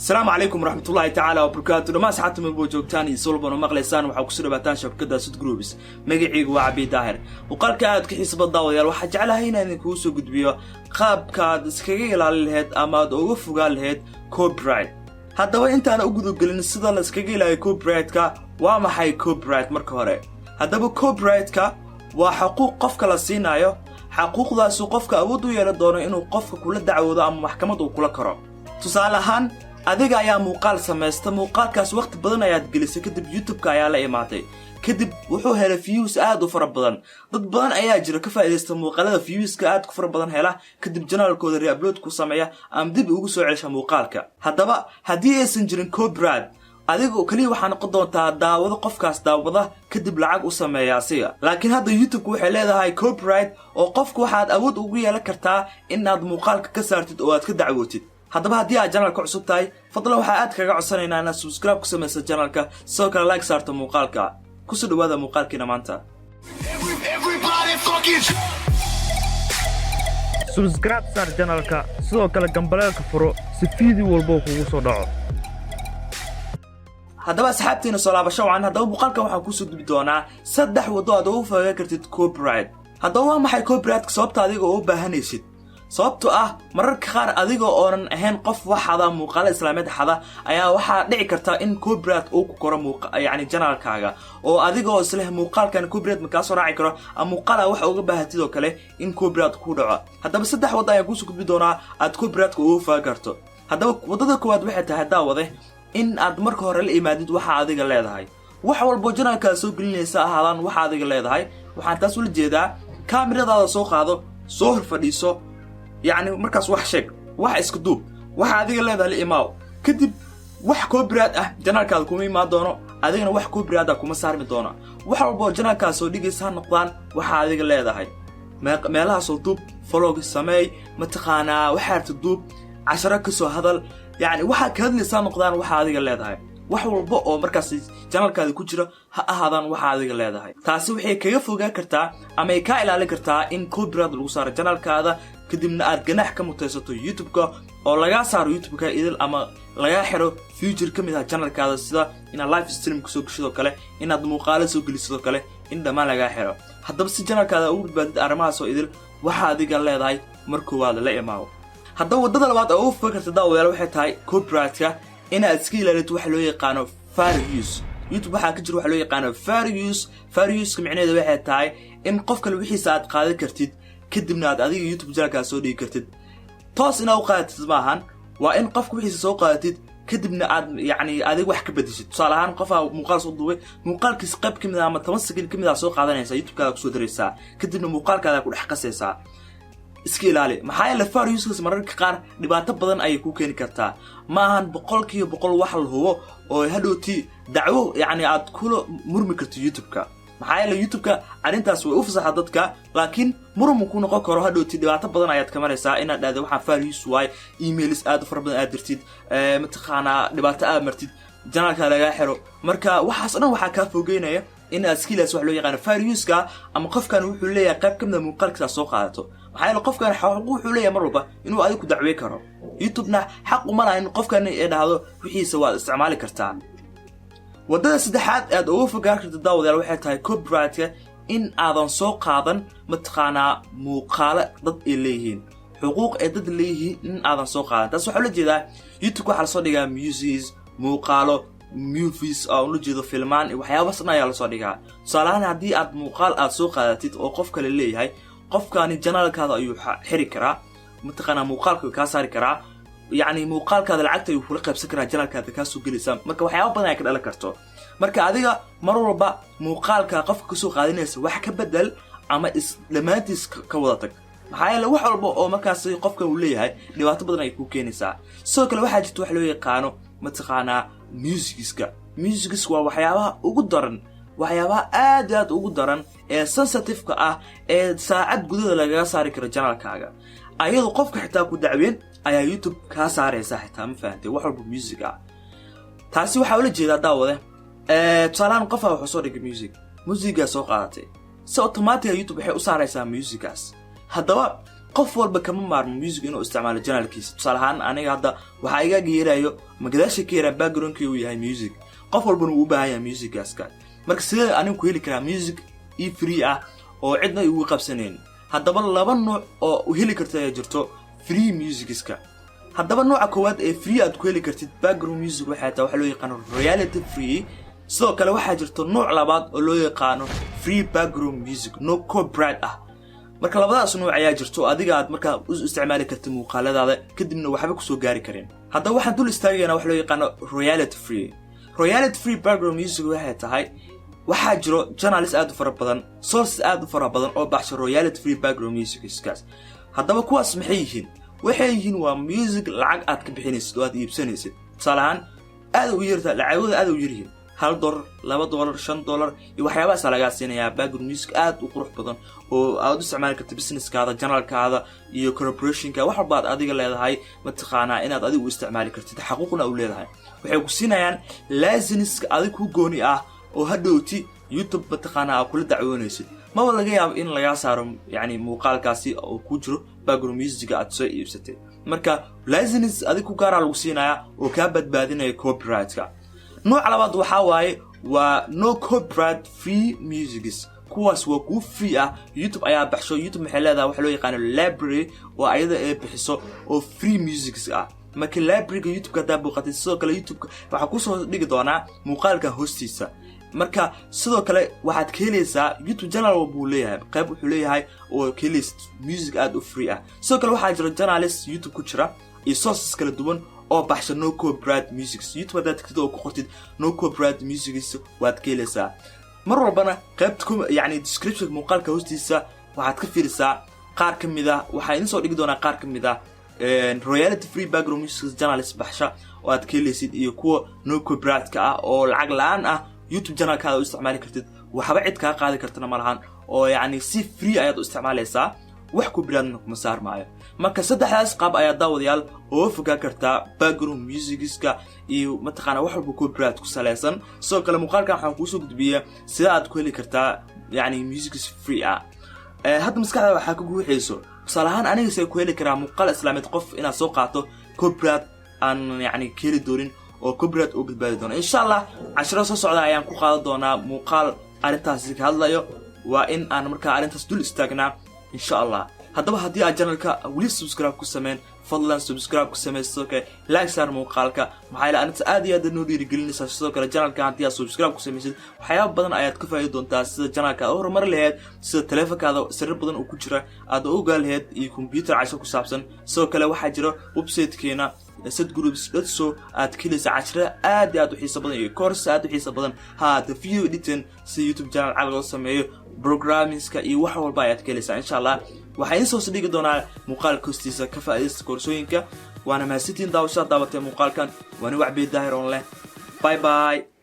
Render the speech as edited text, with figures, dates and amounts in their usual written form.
Asalaamu calaykum waraxmatullaahi tacaala wabarakaatu. Dhammaan asxaabta meel boo joogtaan iyo solban oo maqlaysaan, waxaa kusoo dhawaataan shabakada Sud Groups. Magacaygu waa Cabi Daahir. Muuqaalka aad ka xiisa bad, daawadayaal, waxaa jeclahay inaan idinkugu soo gudbiyo qaabka aad iskaga ilaalin lahayd ama aad uga fogaan lahayd copyright. Haddaba, intaan u gudagelin sida la iskaga ilaaliyo copyright-ka, waa maxay copyright marka hore? Haddaba, copyright-ka waa xaquuq qofka la siinayo. Xaquuqdaasu qofka awood u yeelan doono inuu qofka kula dacwoodo ama maxkamad uu kula karo. Tusaale ahaan, adiga ayaa muuqaal samaysta. Muuqaalkaas wakhti badan ayaad gelisay. Kadib YouTube-ka ayaa la imaatay. Kadib wuxuu helay views aad u fara badan. Dad badan ayaa jira ka faa'iidaysta muuqaalada viewska aad ku fara badan hela, kadib channelkooda reupload ku sameeya ama dib ugu soo celsha muuqaalka. Haddaba, haddii aysan jirin copyright, adiga keliya waxaa noqon doontaa daawado qofkaas daawada, kadib lacag u sameeya asiga. Laakiin hadda YouTube-ku waxay leedahay copyright, oo qofku waxaad awood ugu yeelan kartaa inaad muuqaalka ka saartid oo aad ka dacwootid. Haddaba, haddii aad channelka cusub tahay, fadlan waxaa aad kaga codsanaynaa inaad subscribe ku samaysa channelka, sidoo kale like saarto muuqaalka. Kusoo dhawaada muuqaalkiina maanta. Everybody fucking Subscribe saar channelka, sidoo kale gambaleelka furo si video walba uu kugu soo dhaco. Haddaba, asxaabtiina, soo laabasho wacan. Haddaba, muuqaalkan waxaan kusoo gudbi doonaa saddex waddo aad ugu fogaan kartid copyright. Haddaba, waa maxay copyrightka? Sababta adiga oo u baahanaysid, sababto ah mararka qaar adiga oonan ahayn qof wax xada, muuqaalo islaameed xada, ayaa waxaa dhici karta in copyright uu ku koro yacni channelkaaga, oo adiga oo isleh muuqaalkan copyright ma kaa soo raaci karo ama muuqaala waxa uga baahatid oo kale in copyright ku dhaco. Haddaba, saddex waddo ayaan kuusoo gudbi doonaa aad copyrightka uga fogaan karto. Haddaba, waddada koowaad waxay tahay, daawade, in aad marka hore la imaadid waxa adiga leedahay. Wax walbo channelkaa soo gelinaysa ahaadaan waxa adiga leedahay. Waxaan taas ula jeedaa, kaamiradaada soo qaado, soo hor fadhiiso, yacni markaas wax sheeg, wax iska duub, waxa adiga leedahay la imaaw. Kadib wax copyright ah channelkaada kuma imaan doono, adigana wax copyright ah kuma saarmi doono. Wax walba oo channelkaada soo dhigaysa ha noqdaan waxa adiga leedahay. Meelahaasoo duub, vlog sameey, mataqaanaa, waxaa rabta duub, casharo ka soo hadal, yacni waxaa ka hadlaysaa noqdaan waxa adiga leedahay. Wax walba oo markaas channelkaada ku jira ha ahaadaan waxa adiga leedahay. Taasi waxay kaga fogaan kartaa ama ay kaa ilaalin kartaa in copyright lagu saaro channelkaada, kadibna aad ganaax ka mutaysato YouTube-ka oo lagaa saaro YouTube-ka idil ama lagaa xiro feature ka mid ah channelkaada, sida inaad live stream kusoo geshidoo kale, inaad muuqaalo soo gelisidoo kale, in dhammaan lagaa xiro. Haddaba, si channelkaada ugu badbaadid arrimahaas oo idil, waxa adiga leedahay mar koowaad la imaawo. Haddaba, waddada labaad oo ugu fogaan karta, daawadayaal, waxay tahay copyright-ka inaad iska ilaalito waxa loo yaqaano fair use. YouTube waxaa ka jira waxa loo yaqaano fair use. Fair use-ka micnaheedu waxay tahay in qof kale wixiisa aad qaadan kartid, kadibna aad adiga YouTube channelkaa soo dhigi kartid. Toos inaad u qaadatid maahan, waa in qofka wixiisa soo qaadatid, kadibna aad yacni adiga wax ka bedeshid. Tusaale ahaan, qofaa muuqaal soo duubay, muuqaalkiis qayb ka mid ah ama 10 second ka mid ah soo qaadanaysaa, YouTube-kaada kusoo daraysaa, kadibna muuqaalkaada ku dhex qasaysaa. Iska ilaali, maxaa yeele fair use-kaas mararka qaar dhibaato badan ayay ku keeni kartaa. Ma ahan 100% wax la hubo oo hadhowti dacwo yacni aad kula murmi karto YouTube-ka, maxaa yeele YouTube-ka arrintaas way u fasaxa dadka, laakiin murmu ku noqon karo. Hadhowti dhibaato badan ayaad ka maraysaa inaad dhahda waxaan fair use waay, emails aad u fara badan aad dirtid, mataqaanaa, dhibaato aad martid, channelka lagaa xiro. Marka waxaas o dhan waxaa kaa fogeynaya in aad iska wax loo yaqaano fair use-ka, ama qofkan wuxuu leeyahay qayb ka mid a muuqaalkiisa aad soo qaadato. Maxaa yeele qofkan xaquuq wuxuu leeyahay mar walba inuu adigu ku dacwey karo. YouTube-na xaq uma laha in qofkan ay dhahdo wixiisa waad isticmaali kartaa. Waddada saddexaad aad uga fogaan karta, daawadayaal, waxay tahay copyright-ka in aadan soo qaadan, mataqaanaa, muuqaalo dad ay leeyihiin, xuquuq ay dad leeyihiin in aadan soo qaadan. Taas waxaa ula jeedaa, YouTube waxaa lasoo dhigaa musics, muuqaalo, movies oo ula jeedo filmaan iyo waxyaabaas dhan ayaa lasoo dhigaa. Tusaale ahaan, haddii aad muuqaal aad soo qaadatid oo qof kale leeyahay, qofkani channelkaada ayuu xiri karaa, mataqaanaa, muuqaalka kaa saari karaa, yacni muuqaalkaada lacagta ayuu kula qaybsan karaa channelkaada kaa soo gelaysa. Marka waxyaaba badan ay ka dhalan karto. Marka adiga mar walba muuqaalka qofka kasoo qaadanaysa wax ka bedel ama is dhammaantiis ka wada tag, maxaa yeele wax walba oo markaas qofka uu leeyahay dhibaato badan ay ku keenaysaa. Sidoo kale waxaa jirta wax loo yaqaano, mataqaanaa, musicska. Musics waa waxyaabaha ugu daran, waxyaabaha aad iyo aad ugu daran ee sensitive-ka ah ee saacad gudada lagaga saari karo channelkaaga, ayadoo qofka xitaa ku dacween ayaa YouTube kaa saaraysa xitaa. Ma fahantay? Wax walba music ah, taasi waxaa ula jeedaa, daawade, tusaalahaan, qofaa wuxuu soo dhigay music, musigaa soo qaadatay, si automatic ah YouTube waxay u saaraysaa musicaas. Haddaba Qof walba kama maarmo music inuu isticmaalo channelkiisa. Tusaale ahaan, aniga hadda waxaa iga yeerayo ma gadaasha ka yeeraa backgroundkii uu yahay music. Qof walbana wuu u baahan yahay musicgaaska. Marka sidee anigu ku heli karaa music e free ah oo cidna igu qabsanayn? Haddaba laba nooc oo heli karta ayaa jirto free musicska. Haddaba nooca koowaad ee free aad ku heli kartid background music waxay tahay waxa loo yaqaano royalty free. Sidoo kale waxaa jirto nooc labaad oo loo yaqaano free background music no copyright ah. Marka labadaas nooc ayaa jirto, adiga aad markaa u isticmaali kartid muuqaaladaada, kadibna waxba kusoo gaari karin. Haddaba waxaan dul istaagaynaa wax loo yaqaano royalty free. Royalty free background music waxay tahay, waxaa jiro channels aad u fara badan, sources aad u fara badan oo baxsha royalty free background musicskaas. Haddaba kuwaas maxay yihiin? Waxay yihiin waa music lacag aad ka bixinaysid oo aad iibsanaysid. Tusaale ahaan, aad u yarta lacagooda, aad u yaryihiin, $1, $2, $5 iyo waxyaabahaasa lagaa siinayaa background music aad u qurux badan oo aad u isticmaali karta businesskaada, channelkaada iyo corporationka, wax walba aad adiga leedahay, mataqaanaa, inaad adigu u isticmaali kartid, xaquuqna u leedahay. Waxay ku siinayaan licenseka adig ku gooni ah oo hadhowti YouTube, mataqaanaa, aa kula dacwoonaysid. Maba laga yaabo in lagaa saaro, yacni, muuqaalkaasi oo ku jiro background musica aad soo iibsatay. Marka license adig ku gaaraa lagu siinayaa oo kaa badbaadinaya copyright-ka. Nooca labaad waxaa waaye waa no copyright free musics. Kuwaas waa kuwo free ah, YouTube ayaa baxsho. YouTube maxay leedahay waxa loo yaqaano library oo ayada ay bixiso oo free musics ah. Marka libraryga YouTube-ka haddaa booqatay, sidoo kale YouTube-ka waxaa kusoo dhigi doonaa muuqaalka hoostiisa. Marka sidoo kale waxaad ka helaysaa YouTube channel buu leeyahay, qayb wuxuu leeyahay oo ka helaysa music aada u free ah. Sidoo kale waxaa jira channels YouTube ku jira iyo sources kala duwan oo baxsha no copyright musics. YouTube haddaad tagtid oo ku qortid "no copyright musics", waad ka helaysaa. Mar walbana qaybta, yacni, description muuqaalka hoostiisa waxaad ka fiirisaa qaar ka mid ah. Waxaa idin soo dhigi doonaa qaar ka mid ah royalty free background music channels baxsha oo aad ka helaysid iyo kuwa no copyright-ka ah oo lacag la-aan ah. YouTube channelkaada u isticmaali kartid, waxba cid kaa qaadi kartana ma lahan, oo yacni si free ayaad u isticmaalaysaa, wax copyrightna kuma saarmaayo. Marka saddexdaas qaab ayaa, daawadayaal, ooga fogaan kartaa background musicska iyo, mataqaana, wax walba copyright ku saleysan. Sidoo kale muuqaalkan waxaan kuusoo gudbiya sida aad ku heli kartaa, yacni, musics free ah. Hadda maskaxda waxaa ka guuxayso, tusaale ahaan, aniga see ku heli karaa muuqaal islaameed qof inaad soo qaato copyright aan, yacni, ka heli doonin oo copyright oo badbaadi doono? Insha Allah cashiro soo socda ayaan ku qaadan doonaa muuqaal arrintaasi ka hadlayo. Waa in aan markaa arrintaas dul istaagnaa, insha Allah. Haddaba haddii aad channelka weli subscribe ku sameyn, fadlan subscribe ku samey. Sidoo kale like saar muuqaalka, maxaa yeele arrintaas aad iyo aad noo dhiirigelinaysaa. Sidoo kale channelka haddii aad subscribe ku samaysid, waxyaaba badan ayaad ka faa'idi doontaa, sida channelka aad u horumari lahayd, sida taleefonkaada sirro badan oo ku jira aad u ogaan lahayd, iyo computer cashir ku saabsan. Sidoo kale waxaa jira websitekeena setgroups.so aad ka helaysa cashiro aad iyo aad u xiiso badan iyo course aad u xiiso badan, haata video editing, si YouTube channel cad loo sameeyo, programmingska iyo wax walba ayaad ka helaysaa, insha Allah. Waxaa idiin soo dhigi doonaa muuqaalka hoostiisa. Ka faa'iidaysta koorsooyinka, waana mahadsantiin daawashada daabatee muuqaalkan. Waani Wacbiye Daahir on leh. Bye bye.